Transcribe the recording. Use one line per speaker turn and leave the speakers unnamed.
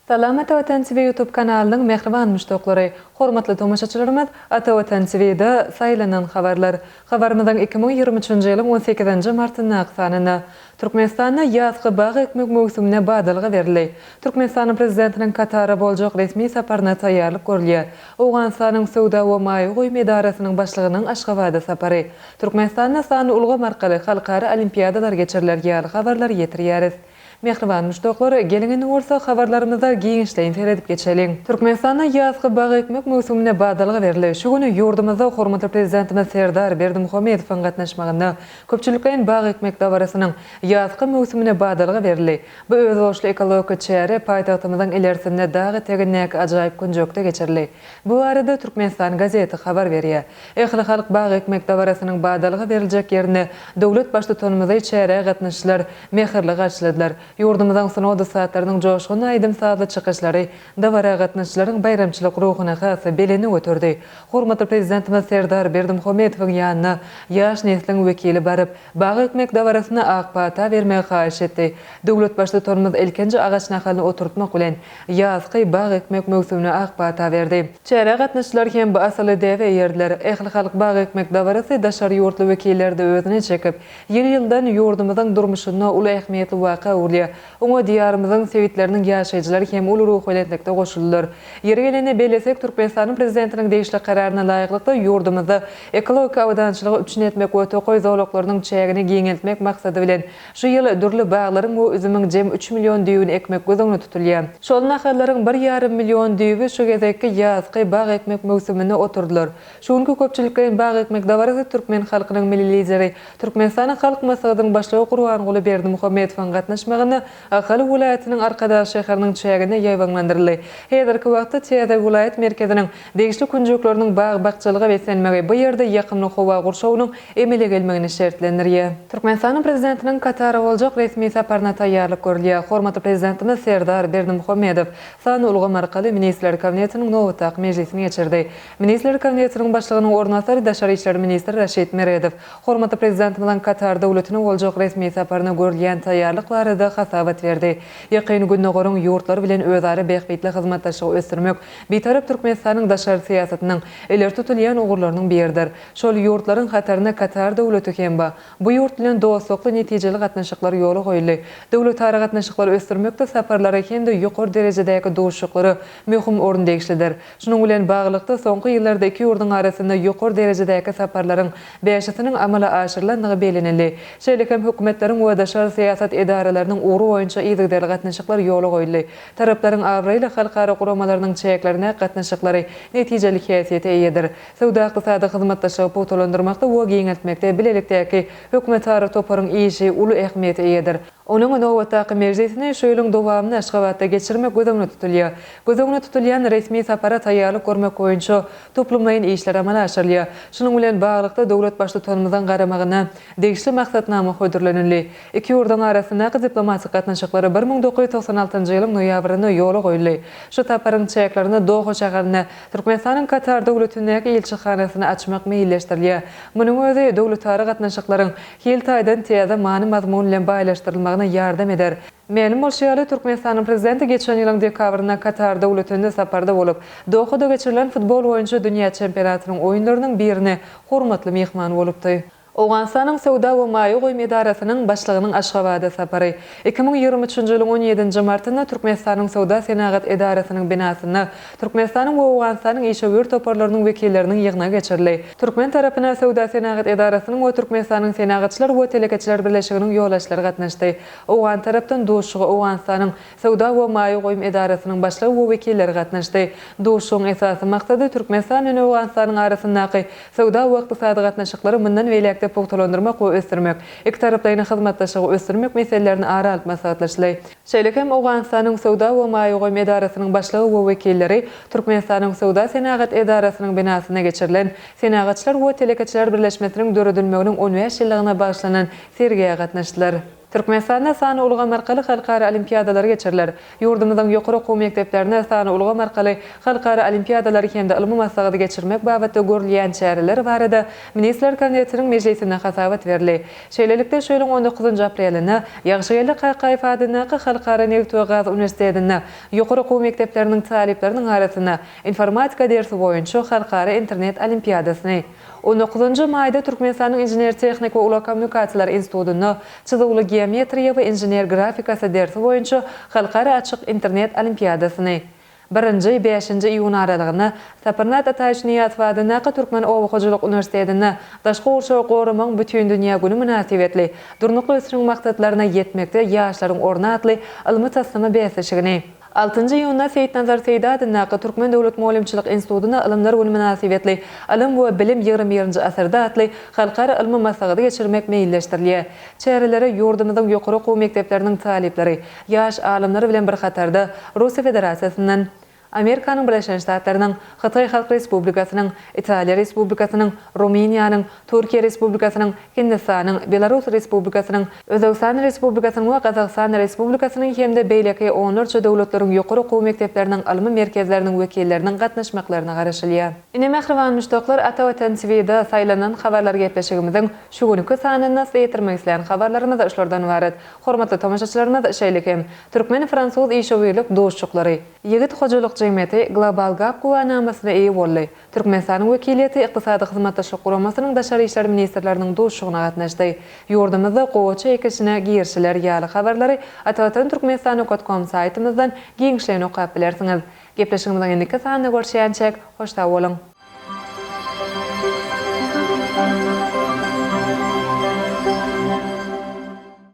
Salam Ata Watan TV YouTube kanalynyň mähriban muşdaklary! Hormatly tomaşaçylarymyz, Ata Watan TV-de saýlanan habarlar. Habarymyzyň 2023-nji ýylyň on sekizinji martyndaky sanynda, Türkmenistanda ýazky bag ekmek möwsümine badalga berildi. Türkmenistanyň Prezidentiniň Katara boljak resmi saparyna taýýarlyk görülýär. Owganystanyň Söwda we maýa goýum edarasynyň başlygynyň Aşgabada sapary. Türkmenistanda sanly ulgam arkaly halkara olimpiadalar geçiriler ýaly habarlary ýetirýäris. Mähriban muşdaklar, geliň indi bolsa habarlarymyza giňişleýin seredip geçeliň. Türkmenistanda ýazky bag ekmek möwsümine badalga berildi. Şu gün ýurdumyzda hormatly Prezidentimiz Serdar Berdimuhamedowyň gatnaşmagynda köpçülikleýin bag ekmek dabarasynyň ýazky möwsümine badalga berildi. Bu özboluşly ekologik çäre paýtagtymyzyň ilersinde dag etegindäki ajaýyp künjekde geçirildi. Bu barada Türkmenistan gazeti habar berýär. Ählihalk bag ekmek dabarasynyň badalga beriljek ýerinde döwlet Baştutanymyzy çärä gatnaşyjylar mähirli garşyladylar. Ýurdumyzyň sungat ussatlarynyň joşgunly aýdym-sazly çykyşlary dabara gatnaşyjylaryň baýramçylyk ruhuny has-da belende göterdi. Hormatly Prezidentimiz Serdar Berdimuhamedowyň ýanyna ýaş nesliň wekili baryp, bag ekmek dabarasynda ak pata bermegi haýyş etdi. Döwlet Baştutanymyz ilkinji agaç nahalyny oturtmak bilen, ýazky bag ekmek möwsümine ak pata berdi. Çärä gatnaşyjylar hem bu asylly däbe eýerdiler. Ählihalk bag ekmek dabarasy daşary ýurtly wekilleri-de özüne çekip, ýyl-ýyldan ýurdumyzyň durmuşynda uly ähmiýetli waka öwrülýär. Oňa Diýarymyzyň sebitleriniň ýaşaýjylary hem uly ruhubelentlikde goşuldylar. Ýeri gelende bellesek, Türkmenistanyň Prezidentiniň degişli Kararyna laýyklykda, ýurdumyzda ekologik abadançylygy üpjün etmek we tokaý zolaklarynyň çägini giňeltmek maksady bilen, Şu ýyl dürli baglaryň we üzümiň jemi üç million düýbüni ekmek göz öňünde tutulýar. Şol nahallaryň bir ýarym million düýbi şu gezekki ýazky bag ekmek möwsüminde oturdylar. Şu günki köpçülikleýin bag ekmek dabarasy türkmen halkynyň Milli Lideri, Türkmenistanyň Halk Maslahatynyň Başlygy Gurbanguly Berdimuhamedowyň gatnaşmagynda Ahal welaýatynyň Arkadag şäheriniň çäginde ýaýbaňlandyryldy. Häzirki wagtda täze welaýat merkeziniň Degişli künjekleriniň bag-bakjalyga beslenmegi bu ýerde ýakymly howa gurşawynyň emele gelmegini şertlendirýär. Türkmenistanyň Prezidentiniň Katara boljak resmi saparyna taýýarlyk görülýär. Hormatly Prezidentimiz Serdar Berdimuhamedow sanly ulgam arkaly Ministrler Kabinetiniň nobatdaky mejlisini geçirdi. Ministrler Kabinetiniň Başlygynyň orunbasary, daşary işler ministri Raşid Meredow hormatly Prezidentimiziň Katar döwletine boljak resmi saparyna görülýän taýýarlyk barada hasabat berdi. Ýakyn Gündogaryň ýurtlary bilen özara bähbitli hyzmatdaşlygy ösdürmek Bitarap Türkmenistanyň daşary syýasatynyň ileri tutulýan ugurlarynyň biridir. Şol ýurtlaryň hatarynda Katar döwleti hem bar. Bu ýurt bilen dostlukly, netijeli gatnaşyklar ýola goýuldy. Döwletara gatnaşyklary ösdürmekde saparlara hem-de ýokary derejedäki duşuşyklara möhüm orun degişlidir. Şunuň bilen baglylykda, soňky ýyllarda iki ýurduň arasynda ýokary derejedäki saparlaryň bäşisiniň amala aşyrylandygy bellenildi. Şeýle hem hökümetleriň we daşary syýasat edaralarynyň ugry boýunça yzygiderli gatnaşyklar ýola goýuldy. Taraplaryň abraýly halkara guramalarynyň çäklerinde gatnaşyklary netijeli häsiýete eýedir. Söwda-ykdysady hyzmatdaşlygy pugtalandyrmakda we giňeltmekde bilelikdäki hökümetara toparyň işi uly ähmiýete eýedir. Onuň nobatdaky mejlisini şu ýylyň dowamynda Aşgabatda geçirmek göz öňünde tutulýar. Göz öňünde tutulýan resmi sapara taýýarlyk görmek boýunça toplumlaýyn işler amala aşyrylýar. Şunuň bilen baglylykda, döwlet Baştutanymyzyň garamagyna degişli maksatnama hödürlenildi. Iki ýurduň arasyndaky diplomatik gatnaşyklary 1996-njy ýylyň noýabrynda ýola goýuldy. Şu saparyň çäklerinde Doha şäherinde Türkmenistanyň Katar Döwletindäki ilçihanasyny açmak meýilleşdirilýär. Munuň özi döwletara gatnaşyklaryň hil taýdan täze many-mazmun bilen baýlaşdyrylmagyna ýardam eder. Mälim bolşy ýaly, Türkmenistanyň Prezidenti geçen ýylyň dekabrynda Katar Döwletinde saparda bolup, Dohada geçirilen futbol boýunça dünýä çempionatynyň oýunlarynyň birine hormatly myhman bolupdy. Owganystanyň Söwda we maýa goýum edarasynyň başlygynyň Aşgabada sapary. 2023-nji ýylyň on ýedinji martynda Türkmenistanyň Söwda-senagat edarasynyň binasynda Türkmenistanyň we Owganystanyň işewür toparlarynyň wekilleriniň ýygnagy geçirildi. Türkmen tarapyna Söwda-senagat edarasynyň we Türkmenistanyň Senagatçylar we telekeçiler birleşiginiň ýolbaşçylary gatnaşdy. Owgan tarapdan duşuşyga Owganystanyň Söwda we maýa goýum edarasynyň başlygy we wekilleri gatnaşdy. Duşuşygyň esasy maksady Türkmenistan bilen Owganystanyň arasyndaky söwda we ykdysady gatnaşyklary mundan beýläk-de pugtalandyrmak we ösdürmek, ikitaraplaýyn hyzmatdaşlygy ösdürmek meselelerini ara alyp maslahatlaşyldy. Şeýle hem Owganystanyň Söwda we maýa goýum edarasynyň başlygy we wekilleri Türkmenistanyň Söwda-senagat edarasynyň binasynda geçirilen Senagatçylar we telekeçiler birleşmesiniň döredilmeginiň on bäş ýyllygyna bagyşlanan sergä gatnaşdylar. Türkmenistanda sanly ulgam arkaly halkara olimpiadalary geçiriler. Ýurdumyzyň ýokary okuw mekdeplerinde sanly ulgam arkaly halkara olimpiadalary hem-de ylmy maslahaty geçirmek babatda görülýän çäreler barada Ministrler Kabinetiniň mejlisinde hasabat berildi. Şeýlelikde, şu ýylyň on dokuzynjy aprelinde Ýagşygeldi Kakaýew adyndaky Halkara nebit we gaz uniwersitetinde ýokary okuw mekdepleriniň talyplarynyň arasynda informatika dersi boýunça halkara internet olimpiadasyny On dokuzynjy maýda Türkmenistanyň Inžener-tehnik we ulag kommunikasiýalary institutynda Çyzuwly geometriýa we inžener grafikasy dersi boýunça halkara açyk internet olimpiadasyny birinji, bäşinji iýun aralygynda Saparmyrat Ataýewiç Nyýazow adyndaky Türkmen oba hojalyk uniwersitetinde Daşky gurşawy goramagyň bütindünýä güni mynasybetli Durnukly ösüşiň maksatlaryna ýetmekde ýaşlaryň orny atly ylmy-taslama bäsleşigini Altynjy iýunda Seýitnazar Seýdi adyndaky Türkmen döwlet mugallymçylyk institutynda Ylymlar güni mynasybetli Ylym we bilim 21-nji asyrda atly halkara ylmy maslahaty geçirmek meýilleşdirilýär. Çärelere ýurdumyzyň ýokary okuw mekdepleriniň talyplary, ýaş alymlar bilen bir hatarda Russiýa Federasiýasyndan, Amerikanyň Birleşen Ştatlarynyň, Hytaý Halk Respublikasynyň, Italiýa Respublikasynyň, Rumyniýanyň, Türkiýe Respublikasynyň, Hindistanyň, Belarus Respublikasynyň, Özbegistan Respublikasynyň we Gazagystan Respublikasynyň hem-de beýleki onlarça döwletleriň ýokary okuw mekdepleriniň ylmy merkezleriniň wekilleriniň gatnaşmaklaryna garaşylýar. Ine mähriban muşdaklar Ata Watan TVda saýlanan habarlar gepleşigimiziň şu günki sanynda size ýetirmek islän habarlarymyz şulardan ybarat. Hormatly tomaşaçylarymyz şeýle hem Türkmen-fransuz işewürlik duşuşyklary, Ýigit hojalyk jemgyýeti Global Gap güwänamasyna eýe boldy. Türkmenistanyň wekiliýeti Ykdysady Hyzmatdaşlyk Guramasynyň daşary işler ministrleriniň duşuşygyna gatnaşdy. Ýurdumyzda gowaça ekişine girişiler ýaly habarlary Atavatan Türkmenistan com saýtymyzdan giňişleýin okap bilersiňiz. Gepleşigimiziň indiki sanynda görşýänçäk, hoş sag boluň!